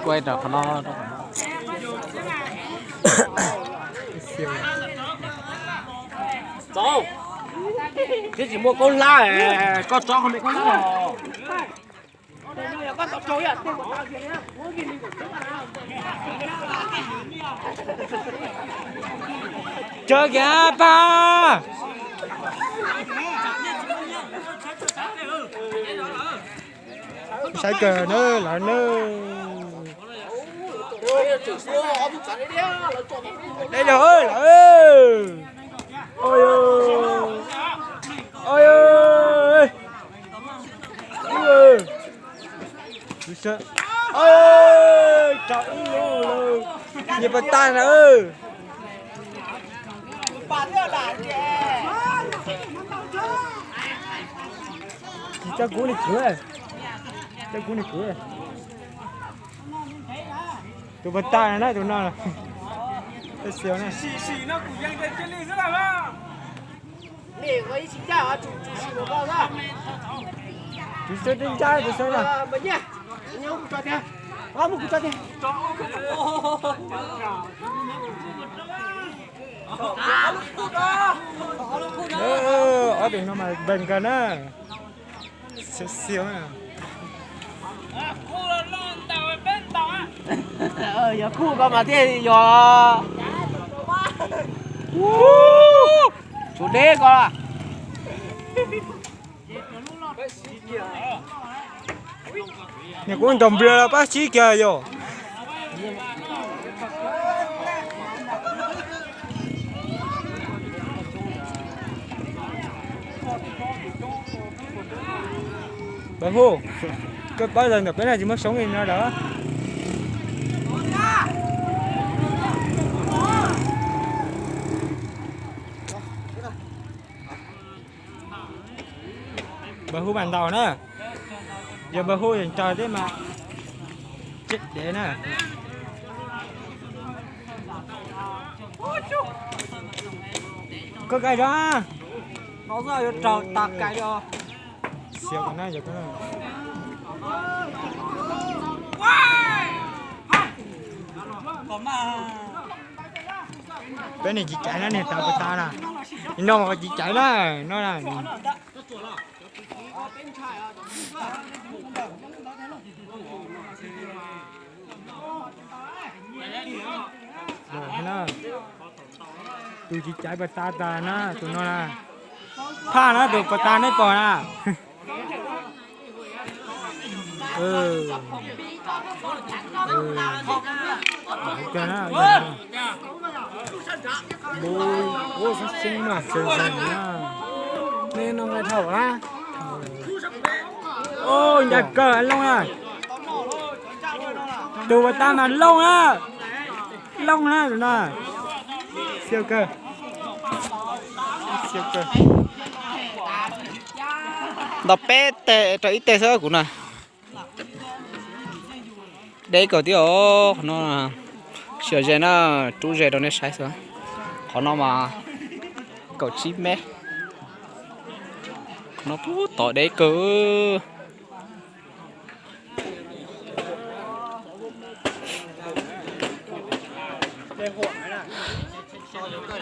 Quay rau qhov no. Txiv tsis muaj koob hlab, koj tso qhov me koob hlab los. Tsawg kiag pab. Saib kawg na lawv na. Deb lawm lawm. Oi, oi, tus sawv, rau ib lub lawm. Nyias pas tas na. Tsis coj kuv ni kwv, coj kuv ni kwv. Tus pas tas na tus no. Xiaus na. Tus sawv, tus sawv na. Ob tug no mas npeeg kawg na. Xiaus, xiaus na. Yog kuj ko mas thiaj yog. Tshuav deb ko. Nws kuj nrog nplawg los pab sib kiag yom. Npawg Hu, koj paub tias ntawm peb no tsis muaj xyoob li no lawm. Npawg Hu mam ntaus na. Yog npawg Hu yeej raug thiab mas. Tseeb dev na. Koj kais zoo. No xwb yuav raug tas kais li os. Xiaus na, yog koj na. Peb niag tsis caiv na, niag tas pas tas na. No tsis caiv na, no na. Tus tsis caiv pas tas tas na, tus no na. Phaj na, tus pas tas neb pom na. Ua xeeb mas tseem zeeg na. Nej no nqaij dhau na. Ncaj kawg Looj na. Tus pas tas mas Looj na. Looj na tus no. Xiaus kawg. Xiaus kawg. Nto peb teg rau ib teg xwb kuv na. Deb kawg thiab os, qhov no. Sib ze na, rub ze rau nej saib xwb. Qhov no mas kaum tsib mev. Qhov no pub tom deb kawg.